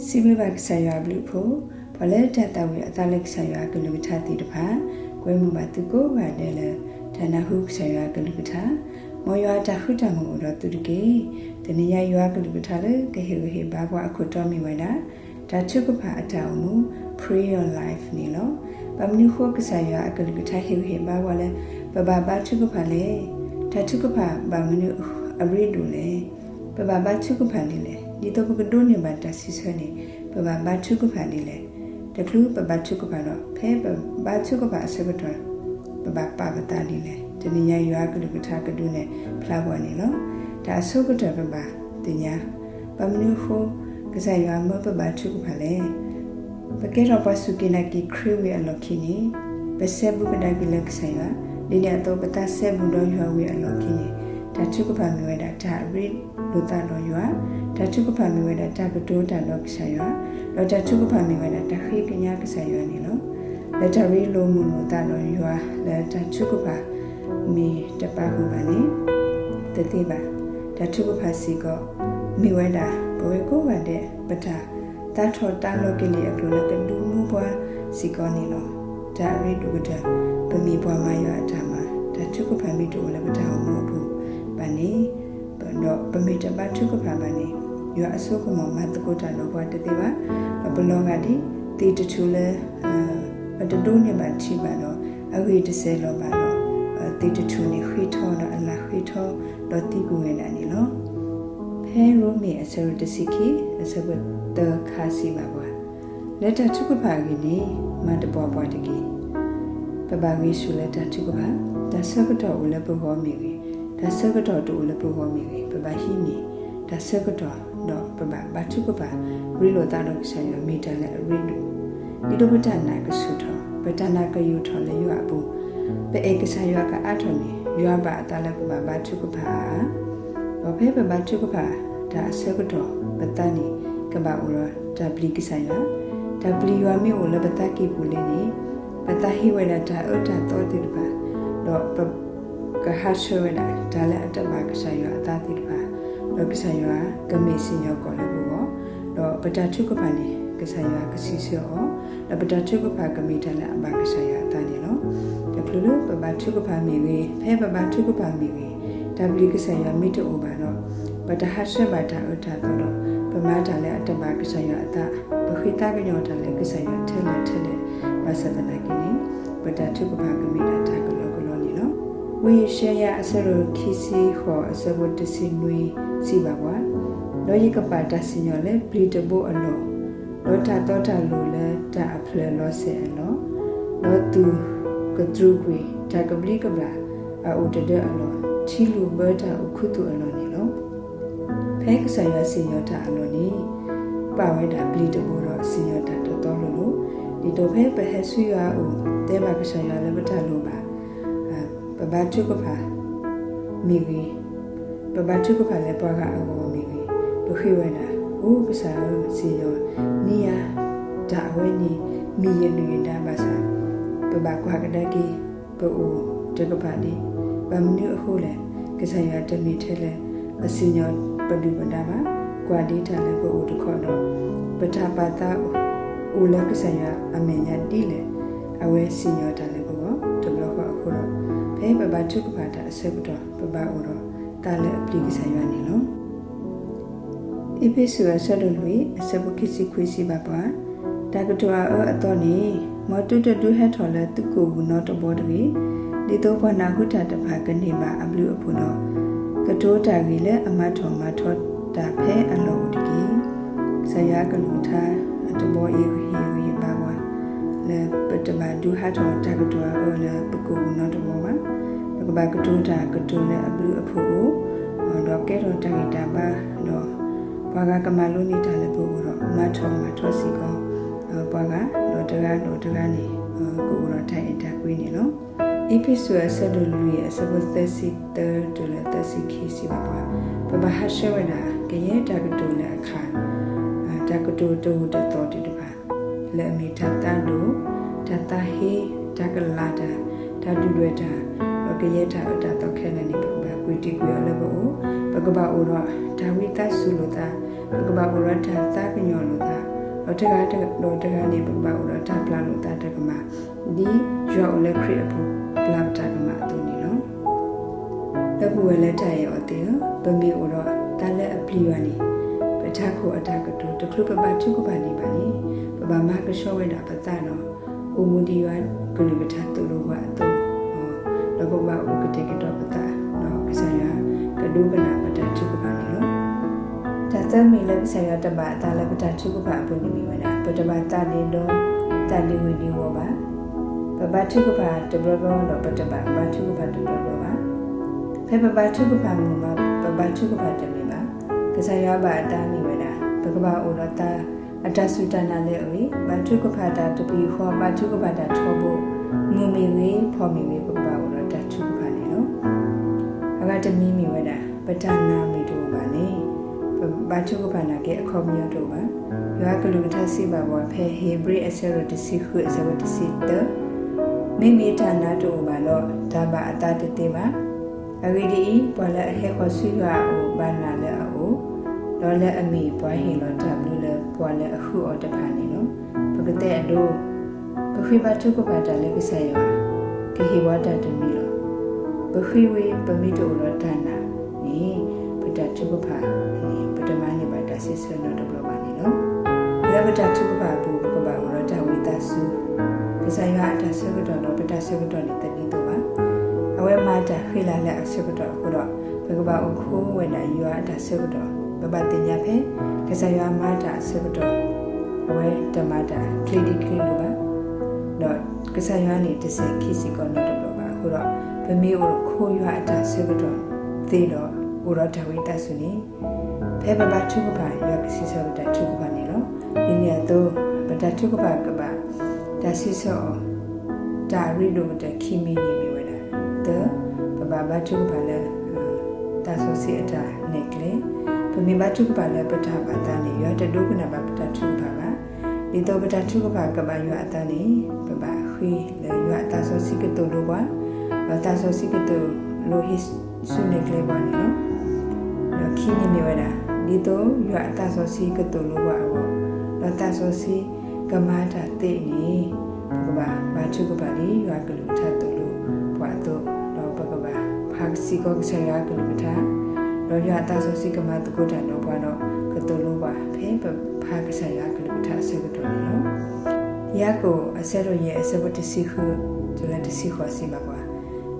စံးဘျုးဘၣ်ကစၢ်ယွၤအဘျုးအဖှိၣ်, ပှၤလၢတၢ်သးဝံၣ်အသးလၢကစၢ်ယွၤအကလုၢ်ကထါသ့ၣ်တဖၣ်, ကွဲမုာ်ဘၣ်သုကိးဂၤဒဲးလၢ တၢ်နၢ်ဟူကစၢ်ယွၤအကလုၢ်ကထါ, မ်ယွၤအတၢ်ဃူတၢ်မုာ်အိၣ်ဒီးသုတက့ၢ်. တနံၤညါယွၤအကလုၢ်ကထါလၢကဟ့ၣ်ဂံၢ်ဟ့ၣ်ဘါပှၤအခိၣ်တီမ့ၢ်ဝဲဒၣ် တၢ်ထုကဖၣ်အတၢ်အိၣ်မူ Pray Your Life န့ၣ်လီၤ. ဘၣ်မနုၤအဃိကစၢ်ယွၤအကလုၢ်ကထါဟ့ၣ်ဂံၢ်ဟ့ၣ်ဘါပှၤလၢ ပဘၣ်ဘါထုကဖၣ်လဲၣ်. တၢ်ထုကဖၣ်ဘၣ်မနုၤအရ့ဒိၣ်လဲၣ်. ပဘၣ်ဘါထုကဖၣ်ဒ်လဲၣ်. ဒ်သိးပကဒိးန့ၢ်ဘၣ်တၢ်စံးဆၢန့ၣ် ပဘၣ်ဘါထုကဖၣ်ဒ်လဲၣ်. တချုးပဘါထုကဖၣ်ဒီး ဖဲပဘါထုကဖၣ်အဆၢကတီၢ် ပဘၣ်ပာ်ပသးဒ်လဲၣ်. တနံၤညါယွၤအကလုၢ်ကထါကဒုးနဲၣ်ဖျါပှၤန့ၣ်လီၤ. တၢ်အဆိကတၢၢ်ပဘၣ်သ့ၣ်ညါ, ဘၣ်မနုၤအဃိ ကစၢ်ယွၤမၢပဘါထုကဖၣ်လဲၣ်. ပကဲထီၣ်ပှၤစူၢ်က့ၤနာ်က့ၤခရံာ်ဝံၤအလီၢ်ခံန့ၣ် ပစဲဘူးကဒါက့ၤလၢကစၢ်ယွၤ, ဒ်န့ၣ်အသိးပသးစဲဘူးဒီးယွၤဝံၤအလီၢ်ခံန့ၣ် တၢ်ထုကဖၣ်မ့ၢ်ဝဲဒၣ်တၢ်အရ့ဒိၣ်သးဒီးယွၤ, တၢ်ထုကဖၣ်မ့ၢ်ဝဲဒၣ်တၢ်ကတိၤတၢ်ဒီးကစၢ်ယွၤ, ဒီးတၢ်ထုကဖၣ်မ့ၢ်ဝဲဒၣ်တၢ်ဃ့ကညးကစၢ်ယွၤန့ၣ်လီၤ. လၢတၢ်ရ့လိာ်မုာ်လိာ်သးဒီးယွၤလၢတၢ်ထုကဖၣ်မ့ၢ်တပာ်ဃုာ်ဘၣ်န့ၣ် တသ့ဘၣ်. တၢ်ထုကဖၣ်စ့ၢ်ကီး မ့ၢ်ဝဲဒၣ် ပဝဲကိးဂၤဒဲး ပတၢ်သးထီၣ်တၢ်လီၤကလံၤအကျိၤလၢကဒုးမူပှၤစ့ၢ်ကီးန့ၣ်လီၤ. တၢ်အရ့ဒိၣ်ကတၢၢ် ပမ့ၢ်ပှၤမၤယွၤအတၢ်မၤ, တၢ်ထုကဖၣ်မ့ၢ်တအိၣ်လၢပတၢ်အိၣ်မူအပူၤဘၣ်န့ၣ် ဒီးပမ့ၢ်တဘါထုကဖၣ်ဘၣ်န့ၣ် ယွၤအစိကမီၤမၤသကိးတၢ်ဒီးပှၤတသ့ဘၣ်. ဒီးပလီၤဂာ်ဒ်သ့ၣ်တထူၣ်လၢ ပတဒိးန့ၢ်ဘၣ်ထံဘၣ်ဒီး အဂ့ၢ်တစဲးလီၤဘၣ်ဒီး သ့ၣ်တထူၣ်န့ၣ်ဃ့ထီဒီးအလၣ်ဃ့ထီဒီးသံကွံာ်ဝဲဒၣ်န့ၣ်လီၤ. ဖဲရိမ့ၤအဆၢဒိၣ်တဆံခံ အဆၢဖိသၢခါစံးဘၣ်ပှၤ, လၢတၢ်ထုကဖၣ်အဂ့ၢ်န့ၣ် မၤတပှၢ်ပှၢ်တက့ၢ်. ပဘၣ်ဂ့ၤဆူၣ်လၢတၢ်ထုကဖၣ်, တၢ်ဆၢကတီၢ်အိၣ်လၢပဂီၢ်မ့ၢ်ဂ့ၤ, တၢ်ဆၢကတီၢ်တအိၣ်လၢပဂီၢ်မ့ၢ်ဂ့ၤ, ပဘၣ်ဟံးန့ၢ်တၢ်ဆၢကတီၢ် ဒီးပဘၣ်ဘါထုကဖၣ် ရ့လိာ်သးဒီးကစၢ်ယွၤမ့ၢ်တၢ်လၢအရ့ဒိၣ်, ဒ်သိးပတၢ်နာ်ကဆူၣ်ထီၣ်, ပတၢ်နာ်ကယိာ်ထီၣ်လၢယွၤအပူၤ, ပအဲၣ်ကစၢ်ယွၤကအါထီၣ်န့ၣ် ယွၤဘၣ်အသးလၢပဘၣ်ဘါထုကဖၣ်အါအါ. ဒီးဖဲပဘါထုကဖၣ်တၢ်အဆၢကတီၢ် ပသးန့ၣ် ကဘၣ်အိၣ်ဒီးတၢ်ပျံၤကစၢ်ယွၤ, တၢ်ပျံၤယွၤမ့ၢ်အိၣ်လၢပသးကံၢ်ပူၤလံန့ၣ် ပသးဟ့ဝဲဒၣ်တၢ်အၢတၢ်သီသ့ၣ်တဖၣ်, ဒီးပ ကဟးဆှဲးဝဲဒၣ်တၢ်လၢအတဘၣ်ကစၢ်ယွၤအသးသ့ၣ်တဖၣ်, ဒီးကစၢ်ယွၤကမ့ၢ်စံၣ်ညီၣ်ကွီၢ်လၢပဂီၢ်, ဒီးပတၢ်ထုကဖၣ်န့ၣ် ကစၢ်ယွၤကစံးဆၢအီၤ, ဒီးပတၢ်ထုကဖၣ်ကမ့ၢ်တၢ်လၢအဘၣ်ကစၢ်ယွၤအသးန့ၣ်လီၤ. တချုးလၢပဘါထုကဖၣ်မ့ၢ်ဂ့ၤ, ဖဲပဘါထုကဖၣ်မ့ၢ်ဂ့ၤ, တၢ်ပျံၤကစၢ်ယွၤမ့ၢ်တအိၣ်ဘၣ်ဒီး, ပတဟးဆှဲးဘၣ်တၢ်အၢတၢ်သီဒီး ပမၤတၢ်လၢအတဘၣ်ကစၢ်ယွၤအသး, ပဃ့သးကညီၤတၢ်လၢကစၢ်ယွၤထဲလဲၣ်ထဲလဲၣ်, ဘၣ်ဆၣ်သနာ်က့န့ၣ် ပတၢ်ထုကဖၣ်ကမ့ၢ်ဒၣ်တၢ်ကလီကလီန့ၣ်လီၤ. ဝံယၡါယၤအဆၢဒိၣ်ခံဆံဃိးအဆၢဖိတဆံနွံစံးဘၣ်ပှၤ, ဒီးယကပာ်တၢ်စံၣ်ညီၣ်လၢပျံၤတဘိအလီၢ်, ဒီးတၢ်တီတၢ်လိၤလၢတၢ်အဖျၢၣ်လီၤစဲၤအလီၢ်, ဒီးသူၣ်ကတြူာ်ကွံာ်တၢ်ကဘျံးကဘျၣ်အအိၣ်တဒၢအလီၢ်, ထံလုာ်ဘၢတၢ်အိၣ်ခူသူၣ်အလီၢ်န့ၣ်လီၤ. ဖဲကစၢ်ယွၤစံၣ်ညီၣ်တၢ်အလီၢ်န့ၣ် ပာ်ဝဲဒၣ်ပျံၤတဘိဒီးစံၣ်ညီၣ်တၢ်တသီလိၤလိၤ, ဒ်သိးဖဲပဟဲဆူယွၤအအိၣ် တဲဘၣ်ကစၢ်ယွၤလၢပတၢ်လိၣ်ဘၣ်, ပဘါထုကဖၣ်မ့ၢ်ဂ့ၤ, ပဘါထုကဖၣ်လၢပှၤဂၤအဂီၢ်မ့ၢ်ဂ့ၤ, ပဃ့ဝဲဒၣ်, အိ ကစၢ်ဧၢ, စံၣ်ညီၣ်န့ၢ်ယၤ, တၢ်အဝဲန့ၣ်မ့ၢ်ယဒုၣ်ယဒါဘၣ်ဆၣ်, ပဘၣ်ကွၢ်ကဒါက့ၤ ပအိၣ်တကပၤဒံး, ဘၣ်မနုၤအဃိလဲၣ်, ကစၢ်ယွၤတမ့ၢ်ထဲလၢအစံၣ်ညီၣ်ပဒုၣ်ပဒါဘၣ်, ကွၢ်ဒံးတၢ်လၢပအိၣ်တခီဒီး, ပတၢ်ပာ်သးအိၣ်လၢကစၢ်ယွၤအမဲာ်ညါဒ်လဲၣ်, အဝဲစံၣ်ညီၣ်တၢ်လၢပဂီၢ်တဘျီဃီအဃိဒီး, ဖဲပဘါထုကဖၣ်တၢ်အဆၢကတီၢ် ပဘၣ်အိၣ်ဒီးသးလၢအပျံၤကစၢ်ယွၤန့ၣ်လီၤ. အ့းဖ့းစူးအဆၢဒိၣ်လွံၢ် အဆၢဖိခံဆံခွံစံးဘၣ်ပှၤ, တၢ်ကတိၤအအၢအသီန့ၣ်, မ်သုတဒုးဟဲထီၣ်လၢသုကိာ်ပူၤနီတဘီတဂ့ၤ, ဒ်သိးပှၤနၢ်ဟူတၢ်တဖၣ်ကန့ၢ်ဘၣ်အဘျုးအဖှိၣ်ဒီး, ကတိၤတၢ်ဂ့ၤလၢအမၤထီၣ်မၤထီတၢ်ဖဲအလီၢ်အိၣ်တက့ၢ်. ကစၢ်ယွၤအကလုၢ်ကထါတဘီအံၤ ဟ့ၣ်ဂံၢ်ဟ့ၣ်ဘါပှၤ လၢပတဘၣ်ဒုးဟးထီၣ်တၢ်ကတိၤအအၢလၢပကိာ်ပူၤနီတဘီဘၣ်. ပကဘၣ်ကတိၤတၢ်ကတိၤလၢအဘျုးအဖှိၣ်အိၣ်, ဒီးကဲထီၣ်တၢ်ဂံၢ်တၢ်ဘါ, ဒီးပှၤဂၤကမၤလိန့ၢ်တၢ်လၢပဂီၢ်ဒီး မၤထီၣ်မၤထီစ့ၢ်ကီးပှၤဂၤ, ဒီးတဂၤဒီးတဂၤန့ၣ် ကအိၣ်ဒီးတၢ်အဲၣ်တၢ်ကွံန့ၣ်လီၤ. အ့းဖ့းစူးအဆၢဒိၣ်လွံၢ် အဆၢဖိသၢဆံသၢတုၤလၢသၢဆံခံစံးဘၣ်ပှၤ, ပဘၣ်ဟးဆှဲးဝဲဒၣ် ကယဲၢ်တၢ်ကတိၤလၢအခး, တၢ်ကတိၤတအိၣ်တသီၣ်သ့ၣ်တဖၣ် လၢအမ့ၢ်တၢ်သးဒိၣ်, တၢ်သးဟ့, တၢ်ကလၤတၢ်, တၢ်ဒုၣ်ဒွဲၣ်တၢ်, ဒီးကယဲၢ်တၢ်အၢတၢ်သီခဲလၢာ်န့ၣ် ပကဘၣ်ကွံာ်တံာ်ကွံာ်အီၤလၢပအိၣ်, ပကဘၣ်အိၣ်ဒီးတၢ်ဝံသးစူၤလိာ်သး, ပကဘၣ်အိၣ်ဒီးတၢ်သးကညီၤလိာ်သး, ဒီးတဂၤဒီးတဂၤန့ၣ် ပကဘၣ်အိၣ်ဒီးတၢ်ပျၢ်လိာ်သးတၢ်ကမၣ်, ဒ်ယွၤအိၣ်လၢခရံာ်အပူၤပျၢ်ပတၢ်ကမၣ်အသိးန့ၣ်လီၤ. ဒီပုၢ်ဝဲၢ်လၢတၢ်အဲၣ်အီၤသ့ၣ်ဧၢ, ပမ့ၢ်အိၣ်ဒီးသးလၢအပျံၤယွၤန့ၣ်, ပထးခိၣ်အတၢ်ကတိၤတချုးပဘါထုကဖၣ်န့ၢ်ဘၣ်န့ၣ်, ပဘၣ်မၤကဆှီဝဲဒၣ်ပသးဒီး အိၣ်မူဒ်ယွၤကလုၢ်ကထါသိၣ်လိပှၤအသိး, ဒီးပကဘၣ်အိၣ်ကတဲာ်ကတီၤပသး, ဒီးကစၢ်ယွၤကဒိကနၣ်ပတၢ်ထုကဖၣ်န့ၣ်လီၤ. တၢ်သၢမံၤလၢကစၢ်ယွၤတဘၣ်အသးလၢပတၢ်ထုကဖၣ်အပူၤန့ၣ်မ့ၢ်ဝဲဒၣ် ပတဘၣ်သးဒ့ဒီ သးဒ့ဝံၤဒ့ဝီၤဘၣ်. ပဘါထုကဖၣ်တဘျီဘျီဒီးပတဘၣ်ဘါထုကဖၣ်တဘျီဘျီဘၣ်. ဖဲပဘါထုကဖၣ်မုာ်မး ပဘါထုကဖၣ်တမုာ်ဘၣ်. ကစၢ်ယွၤဘၣ်အသးမ့ၢ်ဝဲဒၣ် ပကဘၣ်အိၣ်ဒီးသး အတၢ်စူၢ်တၢ်နာ်လၢအဂ့ၤ, ဘါထုကဖၣ်တၢ်တပယူာ်ဃီ, ဘါထုကဖၣ်တၢ်ထီဘိ, မုာ်မ့ၢ်ဂ့ၤ, ဖှီၣ်မ့ၢ်ဂ့ၤ, ပကဘၣ်အိၣ်ဒီးတၢ်ထုကဖၣ်န့ၣ်လီၤ. အဂၤတမံၤမ့ၢ်ဝဲဒၣ် ပတၢ်နာ်မ့ၢ်တအိၣ်ဘၣ်န့ၣ် ပဘါထုကဖၣ်နာ်က့အခီပညီတအိၣ်ဘၣ်. ယွၤကလုၢ်ကထါစံးဘၣ်ပှၤဖဲ ဧ့ၤဘြံၤအဆၢဒိၣ်တဆံဃုအဆၢဖိတဆံသၢ, မ့မ့ၢ်တၢ်နာ်တအိၣ်ဘၣ်ဒီး တၢ်ဘၣ်အသးတသ့ဘၣ်. အဂ့ၢ်ဒ်အံၤ, ပှၤလၢအဟဲဃီၤဆူယွၤအအိၣ် ဘၣ်နာ်လၢအအိၣ်, ဒီးလၢအမ့ၢ်ပှၤဟ့ၣ်လီၤတၢ်ဘျုးလၢပှၤလၢအဃုအီၤတဖၣ်န့ၣ်လီၤ. ပကတဲအဒိ, ပဃ့ဘါထုကဖၣ်တၢ်လၢကစၢ်ယွၤ ကဟ့ၣ်ပှၤတၢ်တမံၤလီၤ. ပဃ့ဝံၤ ပမ့ၢ်တအိၣ်ဒီးတၢ်နာ်န့ၣ် ပတၢ်ထုကဖၣ်န့ၣ် ပတမၤန့ၢ်ဘၣ်တၢ်စံးဆၢနီတဘျီဘၣ်န့ၣ်လီၤ. လၢပတၢ်ထုကဖၣ်အပူၤ ပကဘၣ်အိၣ်ဒီးတၢ်ဝံသးစူၤ ကစၢ်ယွၤအတၢ်ဆၢကတီၢ်ဒီးပတၢ်ဆၢကတီၢ်န့ၣ်တဒ်သိးဘၣ်. အဝဲမၤတၢ်ဃံလၤလၢအဆၢကတီၢ်အဃိဒီး ပကဘၣ်အိၣ်ခိဝဲဒၣ်ယွၤအတၢ်ဆၢကတီၢ်, ပဘၣ်သ့ၣ်ညါဖဲ ကစၢ်ယွၤမၤတၢ်အဆၢကတီၢ် အဝဲတမၤတၢ်ချ့ဒံးချ့ဒိၣ်ဘၣ်, ဒီးကစၢ်ယွၤန့ၣ်တစဲၤခံစ့ၢ်ကီးနီတဘျီဘၣ်အဃိဒီး ပမ့ၢ်အိၣ်ခိယွၤအတၢ်ဆၢကတီၢ်သ့ဒီး အိၣ်ဒီးတၢ်ဝံသးစူၤန့ၣ် ဖဲပဘါထုကဖၣ် ယွၤကစံးဆၢပတၢ်ထုကဖၣ်န့ၣ်လီၤ. ဒ်န့ၣ်အသိး ပတၢ်ထုကဖၣ်ကဘၣ် တၢ်စံးဆၢအီၤ တၢ်အရ့ဒိၣ်ကတၢၢ်ခံမံၤန့ၣ်မ့ၢ်ဝဲဒၣ်, တၢ, ပဘၣ်ဘါထုကဖၣ်လၢ သးစီဆှံအတၢ်နဲၣ်ကျဲ, ပမ့ၢ်ဘါထုကဖၣ်လၢပတၢ်ဘၣ်သးန့ၣ် ယွၤတဒိကနၣ်ဘၣ်ပတၢ်ထုကဖၣ်ဘၣ်. ဒ်သိးပတၢ်ထုကဖၣ်ကဘၣ်ယွၤအသးန့ၣ် ပဘၣ်ဃ့လၢယွၤအသးစီဆှံကသိၣ်လိပှၤ, ဒီးသးစီဆှံကသိၣ်လိဟ့ၣ်ဆူၣ်နဲၣ်ကျဲပှၤန့ၣ်လီၤ. ဒီးခံန့ၣ်မ့ၢ်ဝဲဒၣ်, ဒ်သိးယွၤအသးစီဆှံကသိၣ်လိပှၤအဂီၢ်, ဒီးသးစီဆှံကမၤတၢ်သ့န့ၣ်, ပကဘၣ်ဘါထုကဖၣ်ဒ်ယွၤအကလုၢ်ကထါသိၣ်လိပှၤအသိး, ဒီးပကဘၣ်ဖးစ့ၢ်ကီးကစၢ်ယွၤအကလုၢ်ကထါ, ဒီးယွၤအသးစီဆှံကမၤသကိးတၢ်ဒီးပှၤဒီး ကသိၣ်လိပှၤ ဖဲပဖးကစၢ်ယွၤအကလုၢ်ကထါအဆၢကတီၢ်န့ၣ်လီၤ. ယၤကိာ်အဆၢဒိၣ်ယဲၢ်အဆၢဖိတဆံဃု တုၤလၢတဆံဃိးစံးဘၣ်ပှၤ,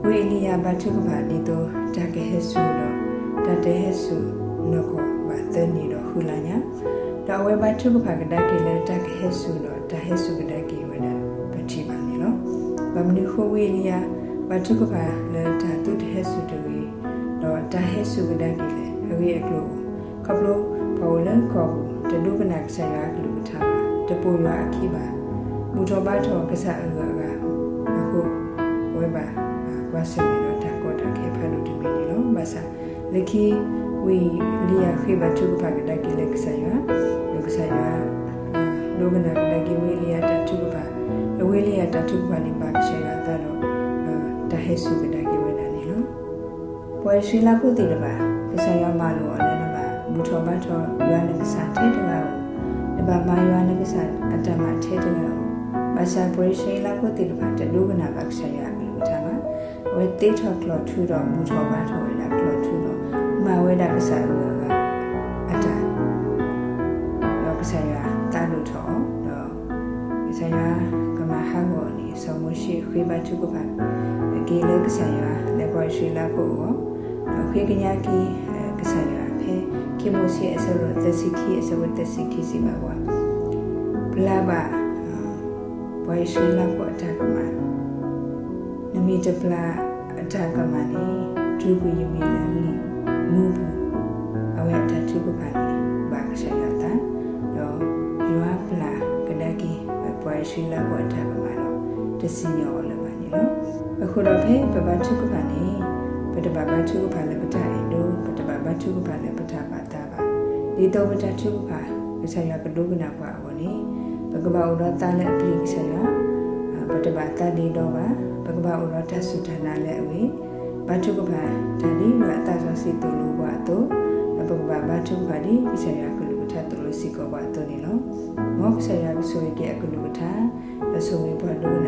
ဝံအ့လံယၤဘါထုကဖၣ်ဒ်သိးတၢ်ကဟဲစူၤဒီး တၢ်တဟဲစူၤနီၢ်ကီၢ်ဘၣ်သၢနံၤဒီးဃုလါညါ, ဒီးအဝဲဘါထုကဖၣ်ကဒါက့ၤလၢတၢ်ကဟဲစူၤဒီးတၢ်ဟဲစူၤကဒါက့ၤဝဲဒၣ်ပထံၣ်ဘၣ်န့ၣ်လီၤ. ဘၣ်မနုၤအဃိဝံအ့လံယၤ ဘါထုကဖၣ်လၢတၢ်သုတဟဲစူၤတဂ့ၤ, ဒီးတၢ်ဟဲစူၤကဒါက့ၤလဲၣ်, အဂ့ၢ်အကျိၤ ခီဖျိပှၤအိၣ်လၢကီၢ်ပူၤ တဒိကနၣ်ကစၢ်ယွၤအကလုၢ်ကထါဘၣ်, တပိာ်ယွၤအခံဘၣ်, ဘူၣ်ထီၣ်ဘါထီၣ်ကစၢ်အဂုၤအဂၤအဃိ, အဝဲဘၣ်ကွၢ်ဆၢၣ်မဲာ်ဒီးတၢ်ကီတၢ်ခဲဖးဒိၣ်တမံၤန့ၣ်လီၤ. ဘၣ်ဆၣ်လၢခံ ဝံအ့လံယၤဃ့ဘါထုကဖၣ်ကဒါက့ၤလၢကစၢ်ယွၤ, ဒီးကစၢ်ယွၤ ဒိကနၣ်ကဒါက့ၤဝံအ့လံယၤတၢ်ထုကဖၣ်, ဒီးဝံအ့လံယၤတၢ်ထုကဖၣ်န့ၣ် ဘၣ်ကစၢ်ယွၤအသးဒီး တၢ်ဟဲစူၤကဒါက့ၤဝဲဒၣ်န့ၣ်လီၤ. ပှၤအံၣ်စရ့လးဖိသ့ၣ်တဖၣ် ကစၢ်ယွၤမၢလိာ်အီၤလၢနဘၣ်ဘူၣ်ထီၣ်ဘါထီၣ်ယွၤနကစၢ်ထဲတဂၤဧိၤ, နဘၣ်မၤယွၤနကစၢ်အတၢ်မၤထဲတဂၤဧိၤ, ဘၣ်ဆၣ်ပှၤအံၣ်စရ့လးဖိသ့ၣ်တဖၣ် တဒိကနၣ်ဘၣ်ကစၢ်ယွၤအကလုၢ်ကထါဘၣ်. အဝဲသ့ထီၣ်ကျီၢ်ထူဒီးဘူၣ်ထီၣ်ဘါထီၣ်ဝဲဒၣ်ကျီၢ်ထူဒီး မၤဝဲဒၣ်ကစၢ်အဂုၤအဂၤအတၢ် ဒီးကစၢ်ယွၤသးဒိၣ်ထီၣ်အီၤ, ဒီးကစၢ်ယွၤကမၤဟးဂီၤအီၤန့ၣ် စီၤမိၤၡ့ဃ့ဘါထုကဖၣ်က့ၤလၢကစၢ်ယွၤလၢပှၤအံၣ်စရ့လးဖိအဂီၢ်, ဒီးဃ့ကညးက့ၤကစၢ်ယွၤဖဲ ခံမိၤၡ့အဆၢဒိၣ်သၢဆံခံအဆၢဖိသၢဆံခံစံးဘၣ်ပှၤ, ပျၢ်ဘၣ် ပှၤအံၣ်စရ့လးဖိအတၢ်ကမၣ်, နမ့ၢ်တပျၢ်အတၢ်ကမၣ်န့ၣ် တုၤကွံာ်ယမံၤလၢလံာ်မူပူၤ, အဝဲအတၢ်ထုကဖၣ်န့ၣ် ဘၣ်ကစၢ်ယွၤအသး, ဒီးယွၤပျၢ်ကဒါက့ၤ ပှၤအံၣ်စရ့လးဖိအတၢ်ကမၣ်ဒီး တစံၣ်ညီၣ်အီၤလၢၤဘၣ်န့ၣ်လီၤ. အဃိဒီးဖဲပဘါထုကဖၣ်န့ၣ် ပတဘၣ်ဘါထုကဖၣ်လၢပတၢ်အဲၣ်ဒိး, ပတဘၣ်ဘါထုကဖၣ်လၢပတၢ်ဘၣ်သးဘၣ်. ဒ်သိးပတၢ်ထုကဖၣ် ကစၢ်ယွၤကဒိကနၣ်ပှၤအဂီၢ်န့ၣ် ပကဘၣ်အိၣ်ဒီးသးလၢအပျံၤကစၢ်ယွၤ, ပတဘၣ်သးဒ့ဒီဘၣ်, ပကဘၣ်အိၣ်ဒီးတၢ်စူၢ်တၢ်နာ်လၢအဂ့ၤ, ဘါထုကဖၣ်တၢ်ဒ်ယွၤအသးစီဆှံသိၣ်လိပှၤအသိး, ဒီးပကဘၣ်ဘါထုကဖၣ်ဒ်ကစၢ်ယွၤကလုၢ်ကထါသိၣ်လိစ့ၢ်ကီးပှၤအသိးန့ၣ်လီၤ. မ်ကစၢ်ယွၤကဆိၣ်ဂ့ၤက့ၤအကလုၢ်ကထါ, ဒီးဆိၣ်ဂ့ၤပှၤဒိက